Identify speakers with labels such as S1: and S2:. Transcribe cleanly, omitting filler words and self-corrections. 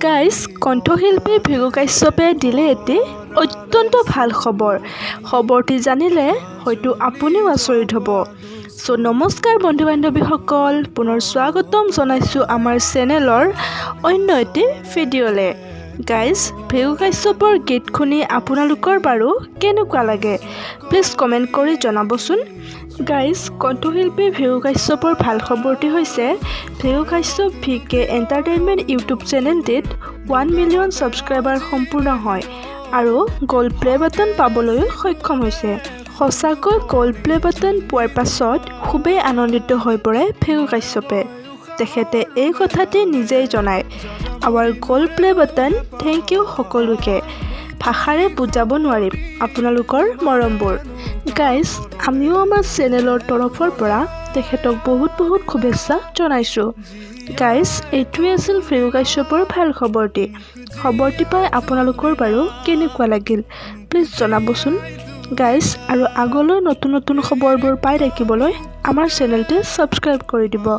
S1: Guys, কণ্ঠশিল্পী ভৃগু কাশ্যপে দিলে এটি অত্যন্ত ভাল খবৰ। খবৰটি জানিলে হয়তো আপুনিও আচৰিত হ'ব। চ' নমস্কাৰ বন্ধু বান্ধৱীসকল, পুনৰ স্বাগতম জনাইছোঁ আমাৰ চেনেলৰ অন্য এটি ভিডিঅ'লৈ। গাইজ, ভৃগু কাশ্যপৰ গীত শুনি আপোনালোকৰ বাৰু কেনেকুৱা লাগে, প্লিজ কমেণ্ট কৰি জনাবচোন। গাইজ, কণ্ঠশিল্পী ভৃগু কাশ্যপৰ ভাল খবৰটি হৈছে Bhrigu Kashyap V K entertainment YouTube চেনেলটিত 1 মিলিয়ন ছাবস্ক্ৰাইবাৰ সম্পূৰ্ণ হয় আৰু গ'ল্ড প্লে বাটন পাবলৈও সক্ষম হৈছে। সঁচাকৈ গ'ল্ড প্লে বাটন পোৱাৰ পাছত খুবেই আনন্দিত হৈ পৰে ভৃগু কাশ্যপে। তেখেতে এই কথাটি নিজেই জনায়, "Our gold play button, thank you সকলোকে। ভাষাৰে বুজাব নোৱাৰিম আপোনালোকৰ মৰমবোৰ।" গাইজ, আমিও আমাৰ চেনেলৰ তৰফৰ পৰা তেখেতক বহুত বহুত শুভেচ্ছা জনাইছোঁ। গাইজ, এইটোৱে আছিল ভৃগু কাশ্যপৰ ভাল খবৰটি। খবৰটি পাই আপোনালোকৰ বাৰু কেনেকুৱা লাগিল, প্লিজ জনাবচোন। গাইজ, আৰু আগলৈ নতুন নতুন খবৰবোৰ পাই থাকিবলৈ আমাৰ চেনেলটি ছাবস্ক্ৰাইব কৰি দিব।